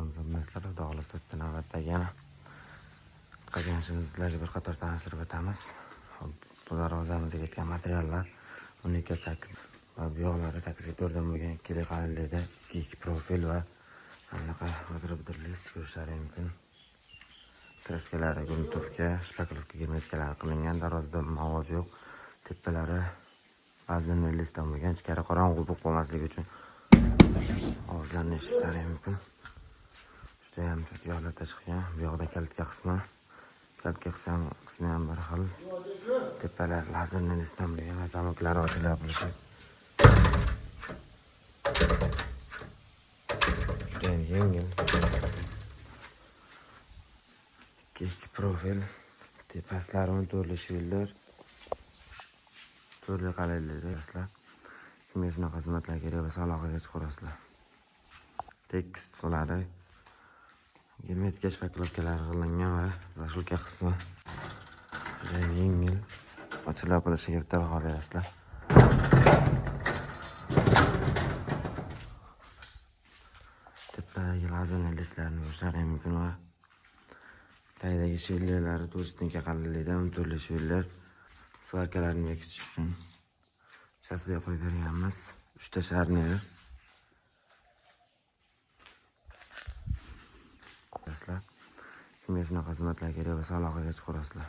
Kanalimiz obunachilari, xudo xohlasa bitta navbatdagi yana qilgan ishimizni sizlarga bir qator tanishtirib o'tamiz. Hop, bu darvozamizga ketgan materiallar 12 8 va bu yoqlari 8 ga 4 dan bo'lgan ikkili qalinlikda 2 profil va anaqa g'idir-bidirli ko'rishlari mumkin. Kraskalari gruntovka, shpaklovka, germetikalar qilingan. Darvozada ovoz yo'q. Tepalari vaznli listdan bo'lgan, ichkari qorong'u bo'lib qolmasligi uchun ovozlarni eshitishlari mumkin. Juda ham cho'tka holatda chiqqan. Bu yoqda kalitka qismi. Kalitka qismi ham bir xil. Tepalar lazerli listdan bo'lgan va zamoklari ochilib yopilishi. Juda ham yengil. 2 profil. Tepaslari 14li shviller. Turli qalinlikda do'stlar. Kimga shunaqa xizmatlar kerak bo'lsa, aloqaga chiqaverasizlar. Tekis bo'ladi. Germetika shpaklovkalar qilingan va zashulka qismi juda ham yengil. Ochilib yopilishiga bitta baho berasizlar. Tepadagi lazerli listlarni ko'rishlari mumkin va tagidagi shvillerlari to'rtinka qalinlikda 14li shviller svarkalarni bekitish uchun chasbiya qo'yib berganmiz. 3 ta sharnir. Do'stlar, kimga shunaqa xizmatlar kerak bo'lsa, aloqaga chiqaverasizlar.